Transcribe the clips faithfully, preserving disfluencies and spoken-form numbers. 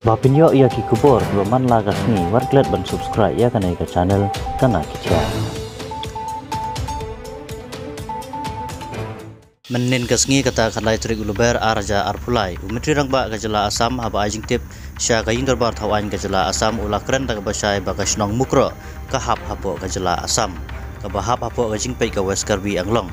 Ba pynïoh ïa ki khubor kiba man la ka sngi, wat klet ban subscribe ïa kane ka channel Tana Ki Khia. Mynnin ka sngi kata ka lai tarik u Lber ar hajar arphew lai, u Myntri Rangbah ka jylla Assam haba ai jingtip sha ka Ïing Dorbar Thaw Aiñ ka jylla Assam u la kren da kaba shai ba ka shnong Mukroh ka hap hapoh ka jylla Assam, kaba hap hapoh ka jingpeit ka West Karbi Anglong.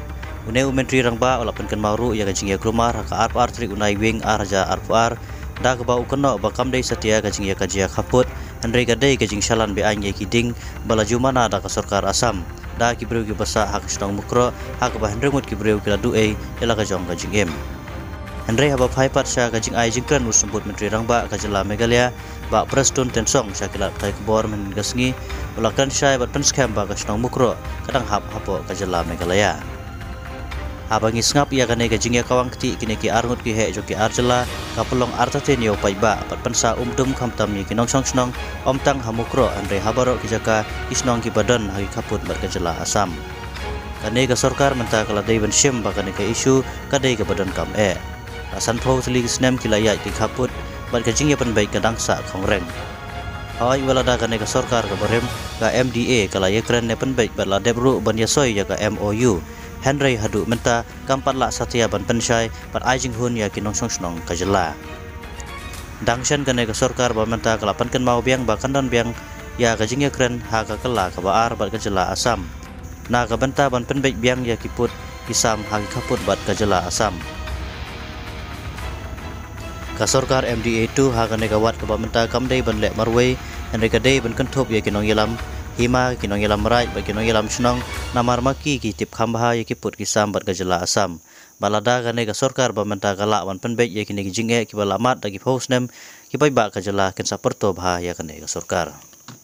Une u Myntri Rangbah u la pynkynmaw ruh ïa ka jingïakrumar ha ka arphew ar tarik u Naiwieng ar hajar arphew ar, da kaba u kynnoh ba kam dei satia ka jingïakajia khappud, hynrei ka dei ka jingshalan be-aiñ ïa ki ding ba la ju mana da ka sorkar Assam da ki briew kiba sah ha ka shnong Mukroh, ha kaba hynriew ngut ki briew ki la duh ei ïa la ka jong ka jingim. Hynrei haba phai pat sha ka jingai jingkren u Symbud Myntri Rangbah ka jylla Meghalaya, Bah Prestone Tynsong, sha ki lad pathai khubor mynnin ka sngi, u la kren shai bad pynskhem ba ka shnong Mukroh ka dang hap hapoh ka jylla Meghalaya. Haba ngi sngap ïa kane ka jingïakawang kti kine ki ar ngut ki heh jong ki ar jylla, ka pynlong artatien ïa u paidbah bad pynshah umdum khamtam ïa ki nongshong shnong, ym tang ha Mukroh hynrei ha baroh ki jaka ki shnong kiba don ha ki khappud bad ka jylla Assam. Kane ka sorkar mynta ka la dei ban shim ba kane ka issue ka dei kaba donkam eh. La sanphew tylli ki snem ki la ïaid ki khappud bad ka jingïapynbeit ka dang sah khongreng. Hooid, wat lada kane ka sorkar kaba rim, ka M D A, ka la ïakren ne pynbeit bad la dep ruh ban ïasoi ïa ka M O U, hynrei haduh mynta kam pat lah satia ban pynshai bad ai jinghun ïa ki nongshong shnong ka jylla. Dang shen kane ka sorkar ba mynta ka la pynkynmaw biang ba kan don biang ïa ka jingïakren ha ka kylla kaba ar bad ka jylla Assam, na ka bynta ban pynbeit biang ïa ki pud ki sam ha ki khappud bad ka jylla Assam. Ka sorkar M D A two ha kane ka wad kaba mynta kam dei ban leh marwei, hynrei ka dei ban kynthup ïa ki nongïalam hima, ki nongïalam mraid bad ki nongïalam shnong, namar ma ki ki tip kham bha ïa ki pud ki sam bad ka jylla Assam. Bad lada kane ka sorkar ba mynta ka lah ban pynbeit ïa kine ki jingeh kiba la mad da ki phew snem, ki paidbah ka jylla kin sa pyrto bha ïa kane ka sorkar.